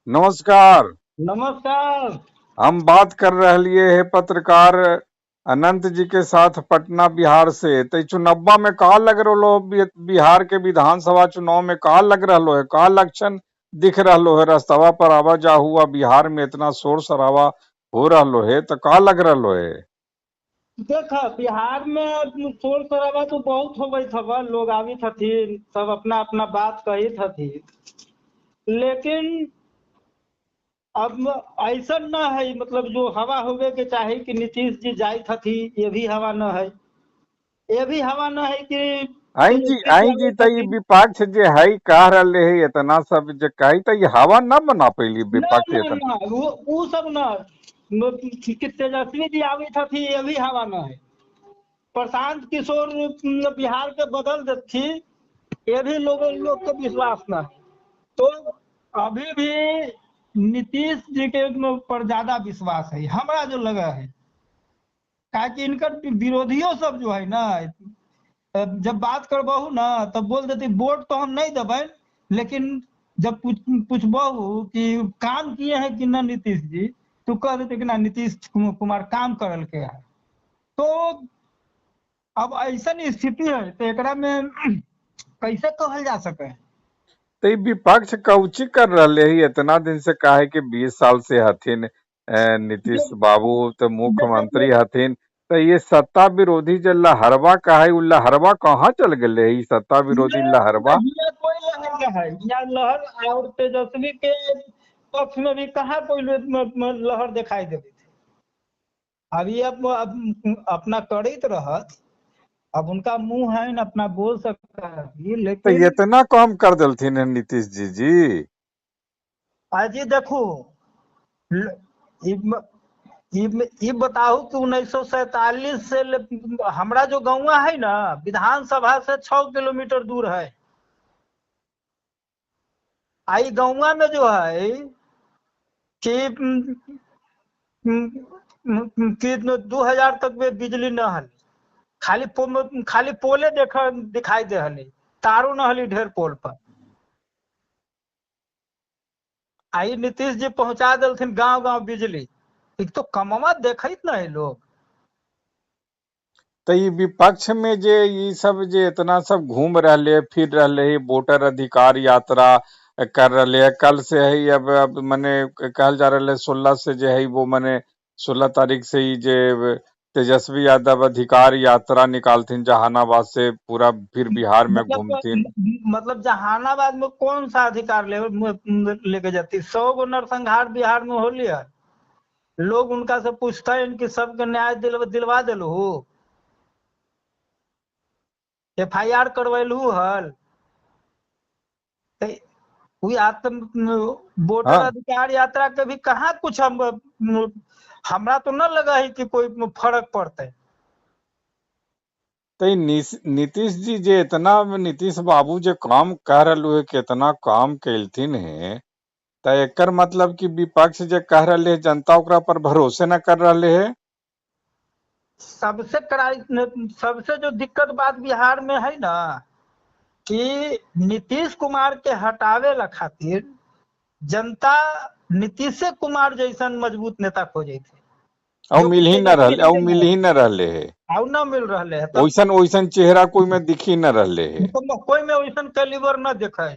नमस्कार। नमस्कार। हम बात कर रहलिए है पत्रकार अनंत जी के साथ पटना बिहार से। तो चुनब्बा में का लग रहो, बिहार के विधानसभा चुनाव में का लग रहो है, का लक्षण दिख रहो है? रास्तवा पर आवा जा हुआ बिहार में इतना शोर शराबा हो रहो है, तो का लग रहो है? देख, बिहार में शोर शराबा तो बहुत होबे हवा, लोग आवित हथिन, सब अपना अपना बात कहित हथिन, लेकिन अब ऐसा न है, मतलब जो हवा होवे के चाही कि नीतीश जी जाइत हथी, ये भी हवा न है, ये भी हवा न है कि आई जी, आई जी, त ई विपक्ष जे है कह रहले है इतना सब जे कही, त ई हवा न बना पैली विपक्ष न, इतना। न, वो सब न कि तेजस्वी जी आवित हथी, ये भी हवा न है। प्रशांत किशोर बिहार के बदल देती, ये भी लोग के विश्वास न है। तो अभी भी नीतीश जी के पर ज्यादा विश्वास है हमरा जो लगा है, काहे इनकर विरोधियों सब जो है ना, जब बात करबहु ना तब बोल देती वोट तो हम नहीं देबै, लेकिन जब पूछबहु कि काम किए हैं कि ना नीतीश जी, तो कह देते कि ना नीतीश कुमार काम करल के है। तो अब ऐसा स्थिति है तो एकरा में कैसे कहल जा सके है? तो विपक्ष कौची कर रहे है इतना दिन से? काहे कि 20 साल से हथिन नीतीश बाबू तो मुख्यमंत्री हथिन, तो ये सत्ता विरोधी जो लहरवा का है, उ लहरवा कहाँ चल गए? ई सत्ता विरोधी लहरवा कोई लहर है या लहर और तेजस्वी के पक्ष में भी कहाँ कोई लहर दिखाई देती थी। अभी अब अपना करित रहत, अब उनका मुंह है न अपना बोल सकता है, लेकिन तो इतना काम कर देलथिन है नीतीश जी जी। अजी देखो, ई बताओ कि 1947 से हमरा जो गाँव है ना, विधानसभा से 6 किलोमीटर दूर है। आई गाँव में जो है कि 2000 तक में बिजली न हल, खाली पोले दिखाई दे हली, तारो न हली ढेर पोल पर। आई नीतीश जी पहुंचा देलथिन गांव गांव बिजली, एक तो कमवा देखत न है लोग। तो ये विपक्ष में जे ये सब जे इतना सब घूम रहे फिर रहे है, वोटर अधिकार यात्रा कर रहे है, कल से है अब मने कहल जा रहा है 16 से जे है वो मने 16 तारीख से ही जे तेजस्वी यादव अधिकार यात्रा निकालथिन जहानाबाद से पूरा फिर बिहार में घूमथिन। मतलब जहानाबाद में कौन सा अधिकार लेके जाती? 100 गो नरसंहार बिहार में होली है, लोग उनका से पूछते हैं कि सबके न्याय दिलवा दिलहू, FIR करवैलू हल, वोटर अधिकार यात्रा के भी कहाँ कुछ हमरा तो न लगा है कि कोई फर्क पड़ते। तो नीतीश जी जे इतना नीतीश बाबू जे काम कर रहे है, कितना काम कैलथिन है, तो एकर मतलब कि विपक्ष जे कह रहे है जनता ओकरा पर भरोसे न कर रहे है। सबसे जो दिक्कत बात बिहार में है ना कि नीतीश कुमार के हटावे ला खातिर जनता नीतीश कुमार जैसन मजबूत नेता खोजे थे, और मिल ही न रहले, और मिल ही न रहले है, और न मिल रहले है, ओइसन ओइसन चेहरा कोई में दिखी न रहले है, तो कोई में ओइसन कैलिबर न देखे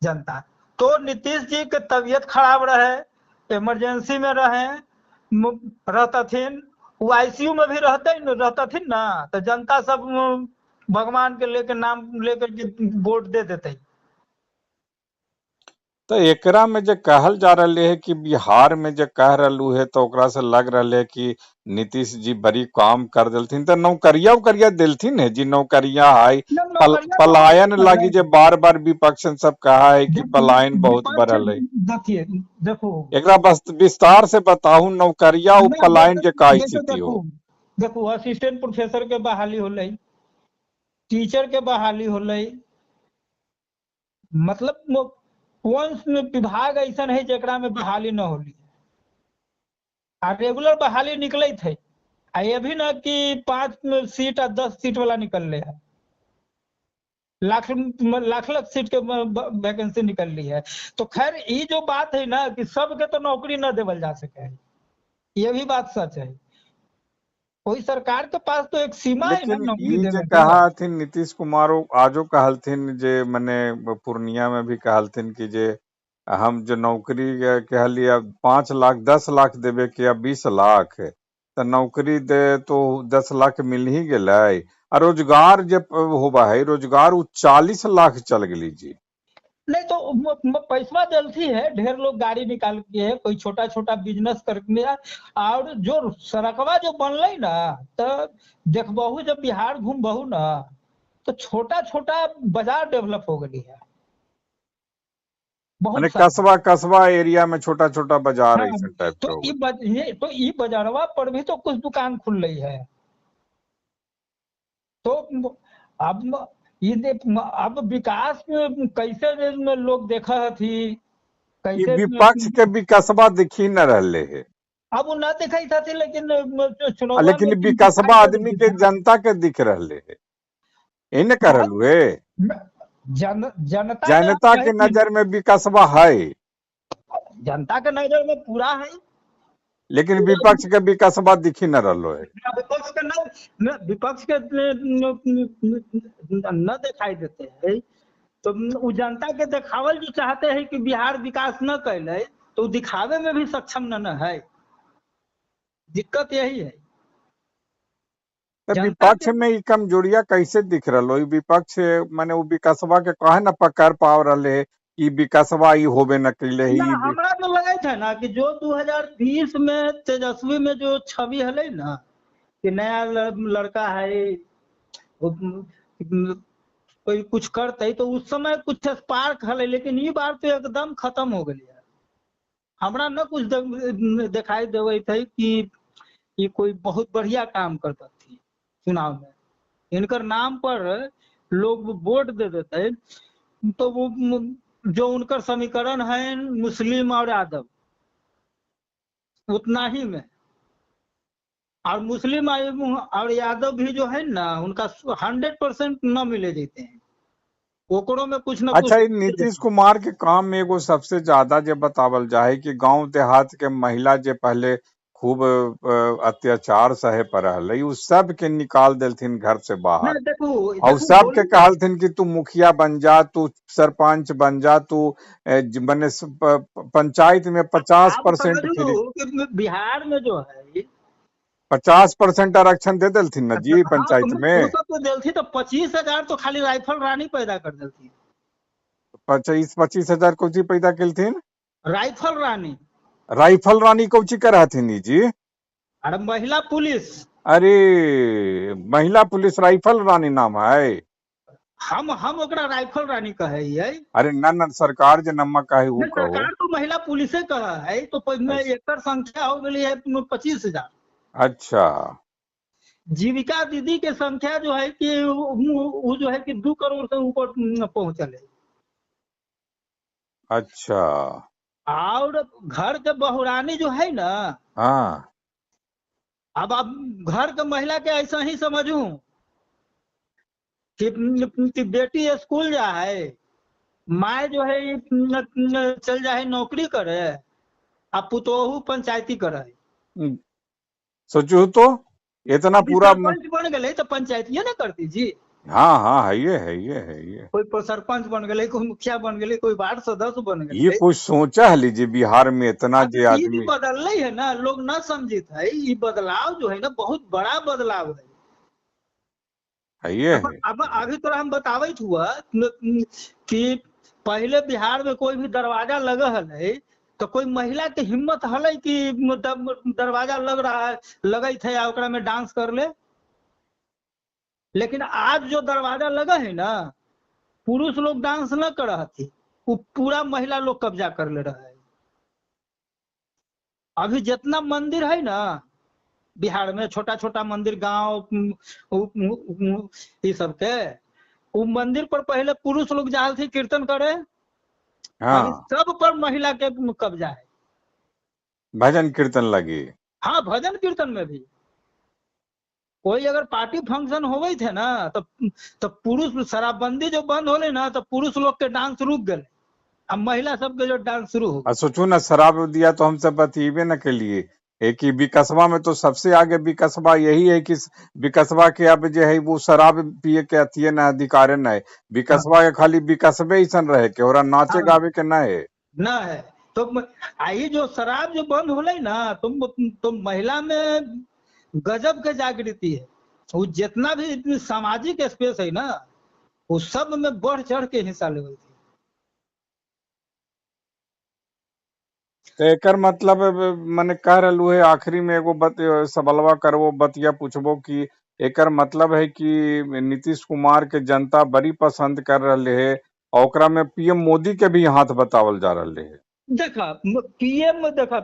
जनता। तो नीतीश जी के तबियत खराब रहे, इमरजेंसी में रहे रहतथिन, वो ICU में भी रहतथिन ना, तो जनता सब भगवान के लेके नाम लेकर के वोट दे देते। तो एकरा में जो कहल जा रहा है कि बिहार में जो कह रहलू है, तो ओकरा से लग रहा है कि नीतीश जी बड़ी काम कर देलथिन, तो नौकरिया उकरिया देलथिन है जी, नौकरिया है पलायन लागी जे बार बार विपक्ष सब कहा है कि पलायन बहुत बढ़ल है। देखिए देखो एकरा बस विस्तार से बताहू, नौकरिया और पलायन के का स्थिति हो। देखो असिस्टेंट प्रोफेसर के बहाली होलै, टीचर के बहाली होलै, मतलब कौन विभाग ऐसा है जेकरा में बहाली न होली, आ रेगुलर बहाली निकले थे, आ ये भी न कि 5 सीट आ 10 सीट वाला निकल है, लाख लाख लाख सीट के वैकेंसी निकल ली है। तो खैर ये जो बात है ना कि सबके तो नौकरी न देवल जा सके है, ये भी बात सच है। कोई सरकार के पास तो एक सीमा है ना लेकिन नौकरी ई जे देवे के। कहा हथिन नीतीश कुमार, आजो कहलथिन जे मने पूर्णिया में भी कहलथिन कि जे हम जो नौकरी कहलिए 5 लाख 10 लाख देवे के या 20 लाख, तऽ नौकरी दे तो 10 लाख मिल ही गेलै, आ रोजगार जे होबा है रोजगार उ 40 लाख चल गेली जी। नहीं तो पैसवा जल्दी है, ढेर लोग गाड़ी निकाल के है, कोई छोटा छोटा बिजनेस करके, और जो सड़कवा जो बनलै ना, तो देखबहु जब बिहार घूमबहु ना तो छोटा छोटा बाजार डेवलप हो गई है माने बहुत सारा। कस्बा कस्बा एरिया में छोटा छोटा बाजार हाँ, ऐसा टाइप के तो हो ई गए। ये तो ई बजारवा पर भी तो कुछ दुकान खुल रही है। तो अब ये अब विकास में कैसे जे लोग देखा हथी ई कैसे। विपक्ष के भी कस्बा दिखी न रहले है। अब वो न दिखाई थी, लेकिन चुनावा लेकिन में विकसबा दिखाई दे आदमी के रही। जनता के दिख रहले है, यही न कह रहलू है। जनता के जनता के कहे कि नजर में विकसबा है, जनता के नजर में पूरा है। लेकिन विपक्ष के विकसबा दिखी न रहलो है। विपक्ष के न, न विपक्ष के न दिखाई देते हैं, तो वो जनता के देखावल जो चाहते हैं कि बिहार विकास न कैले, तो दिखावे में भी सक्षम न, न है। दिक्कत यही है तो जनता विपक्ष के। में ई कमजोरिया कैसे दिख रहलो? ई विपक्ष माने वो विकसबा के काहे न पकड़ पाव रहले है? ई विकसबा ई होबे न कैले है ना ई हमरा जो लगे है ना कि जो 2020 में तेजस्वी में जो छवि हले ना कि नया लड़का है, वो कोई कुछ करते, तो उस समय कुछ स्पार्क हले, लेकिन ई बार तो एकदम खत्म हो गई है। हमरा न कुछ दिखाई देवे थे कि ये कोई बहुत बढ़िया काम करता थी चुनाव में, इनकर नाम पर लोग वोट दे देते। तो वो जो उनकर समीकरण है मुस्लिम और यादव उतना ही में, और मुस्लिम और यादव भी जो है ना उनका 100% न मिले देते हैं, ओकरो में कुछ न अच्छा, कुछ। ई नीतीश कुमार के काम में एगो सबसे ज्यादा जे बतावल जाए कि गांव देहात के महिला जे पहले खूब अत्याचार सहे पर रहलै, उ सब के निकाल देलथिन घर से बाहर नहीं देखू और देखू सबके बोलू। कहलथिन कि तू मुखिया बन जा, तू सरपंच बन जा, तू मने पंचायत में पचास आप परसेंट समझ फ्री। लो कि बिहार में जो है 50% आरक्षण दे देलथिन न जी हाँ पंचायत तो में। वो सब तो देलथी, तो 25,000 तो खाली राइफल रानी पैदा कर देलथी। 25-25 हजार कौची पैदा केलथिन? राइफल रानी। राइफल रानी कौची करहथिन ई जी? अरे महिला पुलिस। अरे महिला पुलिस राइफल रानी नाम है? हम ओकरा राइफल रानी कहे हियै। अरे न न, सरकार जे नम्मा कहे उ नहीं, कहो। सरकार तो महिला पुलिसे कहे है, तो अच्छा। एकर संख्या हो गई है 25,000। अच्छा। जीविका दीदी के संख्या जो है कि वो जो है कि 2 करोड़ से ऊपर पहुंचल है। अच्छा। और घर के बहुरानी जो है ना, हाँ। अब आप घर के महिला के ऐसा ही समझू कि बेटी स्कूल जा है, माय जो है चल जा है नौकरी करे, आ पुतोहू पंचायती करे है। सोचू तो इतना अभी पूरा सरपंच बन गए तो पंचायतिये ना करती जी। हाँ हाँ, है ये, है ये, है ये। कोई सरपंच बन गए, कोई मुखिया बन गए, कोई वार्ड सदस्य बन ये गए। कोई सोचा है लीजिए बिहार में इतना अब जे ई भी आदमी बदल है ना, लोग न समझित है। ये बदलाव जो है ना बहुत बड़ा बदलाव है। है ये अब है। अब अभी तोरा हम बतावित हुआ कि पहले बिहार में कोई भी दरवाजा लग हलै तो कोई महिला के हिम्मत हलै कि दरवाजा लग रहा है, लगैत है आ ओकरा में डांस कर ले। लेकिन आज जो दरवाजा लगा है ना, पुरुष लोग डांस न कर हथी, वो पूरा महिला लोग कब्जा कर ले रहा है। अभी जितना मंदिर है ना बिहार में, छोटा छोटा मंदिर गांव ये सब के, वो मंदिर पर पहले पुरुष लोग जाल थे कीर्तन करे, अभी हाँ। सब पर महिला के कब्जा है। भजन कीर्तन लगी। हाँ, भजन कीर्तन में भी। कोई अगर पार्टी फंक्शन होवे थे ना, तो पुरुष शराबबंदी जो बंद होले ना, तो पुरुष लोग के डांस रुक गए, अब महिला सबके जो डांस शुरू हो आ सोचू ना, शराब दिया तो हम सब बतिएबे न के लिए एक ही विकसवा में तो सबसे आगे विकसवा यही है कि विकसवा के अब जे है वो शराब पिए के अथिये न, अधिकार न है विकसवा के, खाली विकसबे ऐसन रहे के और नाचे गावे के न है। न है। तो आई जो शराब जो बंद होले ना, तो महिला में गजब के जागृति है। वो जितना भी सामाजिक स्पेस है ना, वो सब में बढ़ चढ़ के हिस्सा लेवे थी। तो एकर मतलब मने कह रहलू है, आखिरी में एगो सवालवा करबो, बतिया पूछबो कि एकर मतलब है कि नीतीश कुमार के जनता बड़ी पसंद कर रहे है और ओकरा में पीएम मोदी के भी हाथ बतावल जा रहे है। देखा पीएम, देखा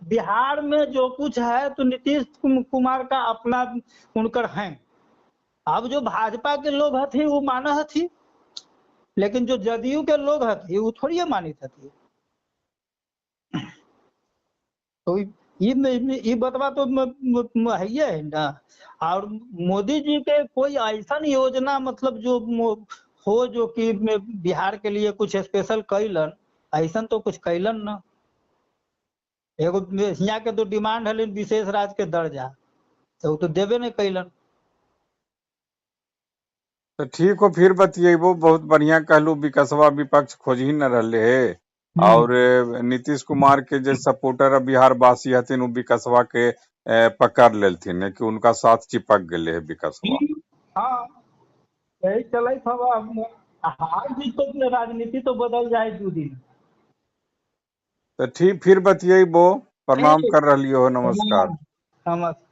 बिहार में जो कुछ है तो नीतीश कुमार का अपना उनकर है। अब जो भाजपा के लोग हथी वो माना हथी, लेकिन जो जदयू के लोग हथी वो थोड़ी मानित हथी। तो ये बतवा तो है है ना। और मोदी जी के कोई ऐसा योजना मतलब जो हो जो कि बिहार के लिए कुछ स्पेशल कैलन, ऐसा तो कुछ कैलन ना। एगो यहाँ के तो डिमांड है विशेष राज्य के दर्जा, तो वो तो देवे नहीं कैलन। तो ठीक हो, फिर बतिएबो। बहुत बढ़िया कहलू, विकसवा विपक्ष खोज ही न रहले है और नीतीश कुमार के जे सपोर्टर बिहार वासी हथिन उ विकसवा के पकड़ लेलथिन कि उनका साथ चिपक गेले है विकसवा। हाँ, यही चले हार जीत तो राजनीति तो बदल जाए 2 दिन। तो ठीक, फिर बतिएबो। प्रणाम कर रही हो, नमस्कार। नमस्कार।